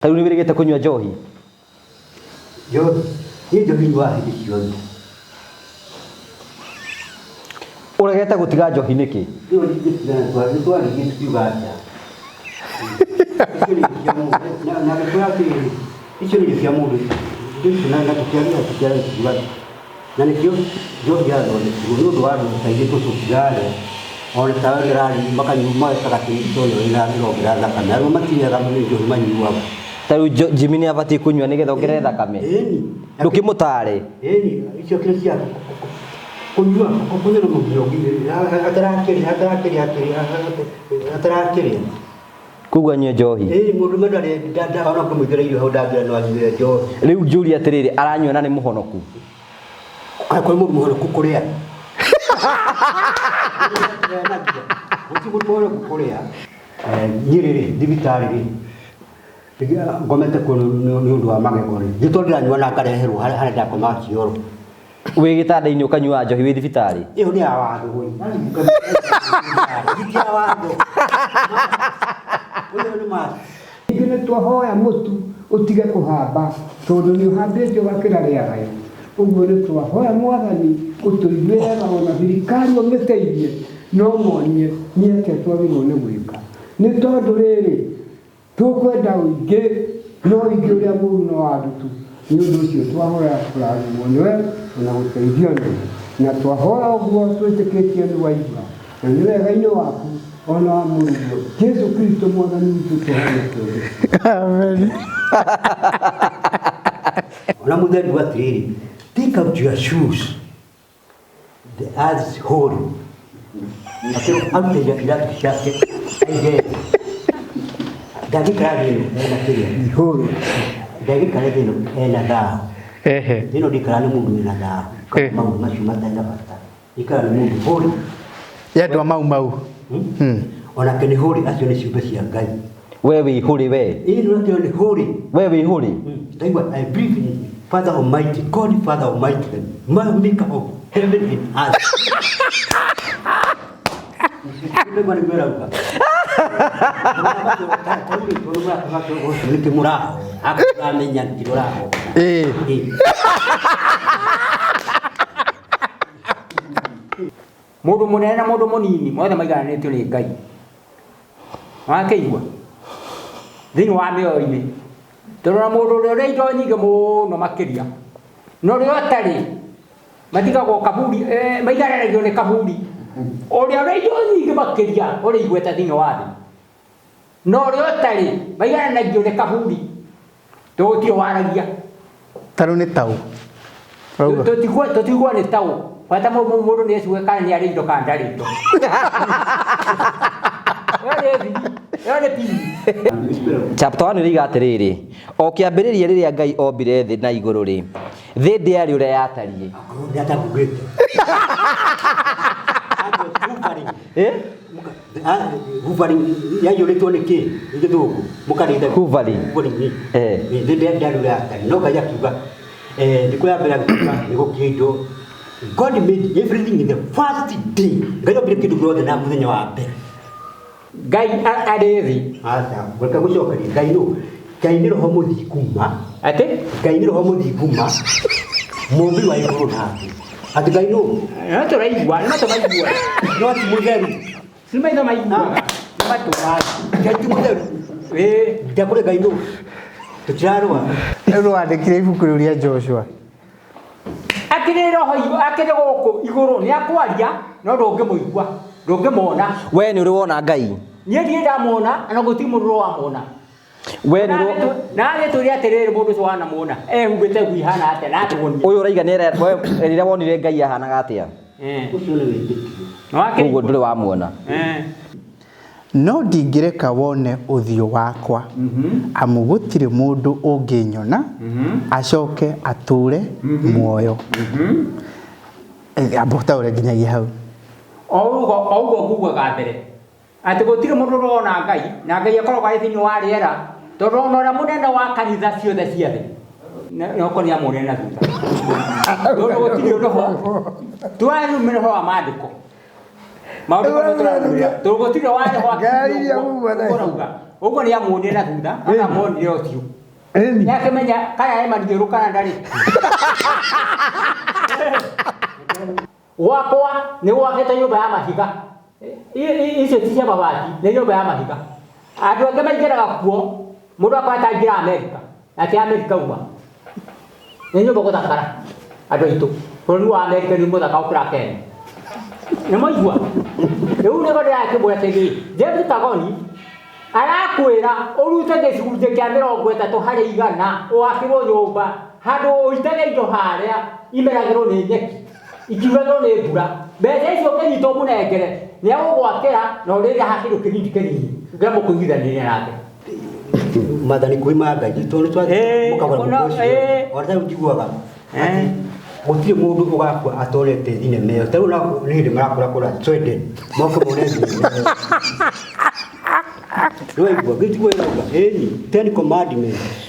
Ta rĩu nĩ wĩrĩgĩte kũnyua njohi? Njohi, niĩ njohi nyuaga hĩndĩ ciothe. Ũregete gũtiga njohi nĩkĩ? Rĩu ndingĩtigana nĩ twaririe tukiuga atĩa. Icio nĩ irio cia mũndũ. Na agĩtwĩra atĩrĩrĩ, icio nĩ irio cia mũndũ indo icio na tũkĩaria tũkĩaria tũkiuga na nĩkĩo njohi yathondekirwo nĩ ũndũ wa andũ ta ithuĩ tũtirarĩa ona tawe ndĩrarĩa makanyua magekaga atĩ nĩ tondũ ĩrongerera thakame arĩa matirĩaga nĩ njohi manyuaga. Ta rĩu Jimmy nĩ abatiĩ kũnyua nĩgetha ongerere thakame? Ĩni. Ndũkĩmũtaare? Ĩni, icio kĩrĩ cia kũnyua kũnyua no mũginya atarakĩrĩa atarakĩrĩa atarakĩrĩa. Koguo anyue njohi? Ĩni mũndũ ndarĩ ona ũngĩmũigĩra irio hau ndangĩra no anyue njohi. Rĩu njũrie atĩrĩrĩ, aranyua na nĩ mũhonoku? Kaĩ kwĩ mũndũ mũhonoku kũrĩa? Gũtirĩ mũndũ mũhonoku kũrĩa. Niĩ rĩrĩ, thibitarĩ rĩ, ngomete kuo nĩ ũndũ wa magego rĩ, nĩ tondũ ndĩranyua na ngareherwo harĩa ndakomaga cioro. Wĩ gĩtanda-inĩ ũkanyua njohi wĩ thibitarĩ? Ĩyo nĩ ya watho woi. Ti ya watho. Ũyũ nĩ ma. Ningĩ nĩ twahoya mũtu ũtige kũhamba, tondũ nĩ ũhambĩte ũgakĩra rĩagayo. Ũguo nĩ twahoya Mwathani ũtũiguĩre tha ona thirikari ũmĩteithie na ũmonie nĩ atĩa twagĩrĩirwo nĩ gwĩka. Nĩ tondũ rĩrĩ, tũkwenda ũingĩ, no ũingĩ ũrĩa mũru no wa ndutu. Nĩ ũndũ ũcio twahoya kũrathimwo nĩwe ona gũteithio nĩwe. Na twahoya ũguo twĩtĩkĩtie nĩ waigua, na nĩ wega-inĩ waku ona wa Mũrũguo Jesu Kristo Mwathani witũ tũhoya ũndũ ũcio. Amen. Ona mũtheri wa atĩrĩrĩ, take out your shoes, the earth is holy. Akĩrwo arute iratũ ciake aige thĩ. Ndangĩikara thĩ ĩno ena kĩrĩa. Ihũrũ. Ndangĩikara thĩ ĩno ena thahu. Ehe. Thĩ ĩno ndĩikara nĩ mũndũ wĩna thahu. Eh. Maũndũ macio matarĩ na bata. Ikara nĩ mũndũ holy. Ya andũ a mau mau. Hmm? Onake nĩ holy, acio nĩ ciũmbe cia Ngai. We wĩ hũrĩ we. Ĩĩ nĩ ũrakĩona nĩ holy. We wĩ hũrĩ. Ndaigua, I believe in Father Almighty, God Father Almighty, the maker of heaven and earth. Ndaigua nĩguo ĩrauga. Nĩkĩ mũrahoya? Akorwo ũramenya nĩkĩ ũrahoya. Ĩĩ. Ĩĩ. Mũndũ mũnene na mũndũ mũnini mothe maigananĩtio nĩ Ngai. Wakĩigua? Thĩinĩ wa mĩoyo-inĩ. Tondũ na mũndũ ũrĩa ũrĩ indo nyingĩ mũno makĩria, na ũrĩa ũtarĩ, matigagwo kaburi, eh, maigananagio nĩ kaburi. Ũrĩa ũrĩ indo nyingĩ makĩria, ũrĩ igweta thĩinĩ wa thĩ. Na ũrĩa ũtarĩ, maigananagio nĩ kaburi. Tondũ gũtirĩ waragia. Ta rĩu nĩ taũ. Ũrauga. Tũtigua nĩ taũ. Bata mũndũ nĩ ecue kana nĩ arĩ indo kana ndarĩ indo. Ĩyo nĩ thiri, ĩyo nĩ pini. Chapter 1 ĩroiga atĩrĩrĩ, o kĩambĩrĩria rĩrĩa Ngai ombire thĩ na igũrũ rĩ, thĩ ndĩarĩ ũrĩa yatariĩ. Nĩ atangugĩte. Eh? Hovering yaiyũrĩtwo nĩ kĩ? Nĩ gĩthũngũ. Mũkarĩte. Hovering. Hovering. Eh. Thĩ ndĩarĩ ũrĩa yatariĩ. No Ngai akiuga, eh, thikũ ya mbere akiuga nĩ gũkĩe indo. God made everything in the first day. Ngai ombire kĩndũ gĩothe na mũthenya wa mbere. Ngai arĩ thĩ. Aca, reke gũcokeria. Ngai nũ? Ngai nĩ roho mũthingu ma. Atĩ? Ngai nĩ roho mũthingu ma. Mũmbi wa igũrũ na thĩ. Atĩ Ngai nũ? No tũraigua, no tũraigua. No ti mũtheru. Nĩ maitho maiguaga. Nĩ matũ. Ngai ti mũtheru. Ĩĩ. Ndakũrĩ Ngai nũ? Tũtirarũa. Rĩu nĩwandĩkire ibuku rĩu rĩa Joshua. Akĩrĩ roho akĩrĩ gũkũ igũrũ nĩ akwaria no ndũngĩmũigua, ndũngĩmuona. We nĩ ũrĩ wona Ngai? Niĩ ndirĩ ndamuona na gũtirĩ mũndũ ũrĩ wamuona. We nĩ ũrĩ Na agĩtwĩre atĩrĩrĩ mũndũ ũcio wanamuona ehumbĩte nguo ihana atĩa na atũonie. Ũyũ ũraiga nĩ we rĩrĩa wonire Ngai ahanaga atĩa? Ũcio nĩ wĩtĩkio. Koguo ndũrĩ wamuona. No ndingĩreka wone ũthiũ wakwa, amu gũtirĩ mũndũ ũngĩnyona acoke atũũre muoyo. Amba ũtaũre nginyagia hau. O ũguo ngugaga mbere. Atĩ gũtirĩ mũndũ ũrona Ngai, na Ngai akoragwo arĩ thĩinĩ wa rĩera, tondũ ona ũrĩa mũnene wa kanitha ciothe cia thĩ, noko nĩ amuonire na thutha. Tondũ gũtirĩ ũndũ ho. Tũrarũmĩrĩra ũhoro wa maandĩko. Maũndũ marĩa tũrarũmĩrĩra. Tondũ gũtirĩ warĩ ho Ngai iria muma nacio. ũrauga. Ũguo nĩ amuonire na thutha, amuonire ũthiũ. Ĩni. Nĩ akĩmenya kana e maniũrũ kana ndarĩ. Gwakwa nĩ gwakĩte nyũmba ya mahiga. Icio ti cia mabati, nĩ nyũmba ya mahiga. Andũ angĩ maingĩraga kuo, mũndũ akora ta aingĩra Amerika, na ti Amerika uma. Nĩ nyũmba gũthakara, andũ aitũ. Bũrũri wa Amerika nĩ mũthaka gũkĩra Kenya. Nĩ mwaigua? Rĩu nĩguo ndĩrakĩmwĩra atĩrĩrĩ, James Kagoni arakwĩra ũrute gĩcunjĩ kĩa 30% ũgakĩrwo nyũmba handũ ũitage indo harĩa imeragĩrwo nĩ nyeki ikiuragĩrwo nĩ mbura mbeca icio ũngĩnyita ũmũnengere nĩ agũgwakĩra na ũrĩrĩhaga kĩndũ kĩnini kĩnini kĩrĩa mũkũiguithanĩria nake. Mathani kwĩ ma Ngai tondũ nĩ twathiĩ mũkagũra mũkũ ũcio ona tarĩu njiguaga atĩ gũtirĩ mũndũ ũgakua atonete thinema ĩyo tarĩu nĩ hĩndĩ marakũra kũra Sweden moke mone thinema ĩyo nĩwaigua gĩtiguo ĩrauga ĩni Ten Commandments.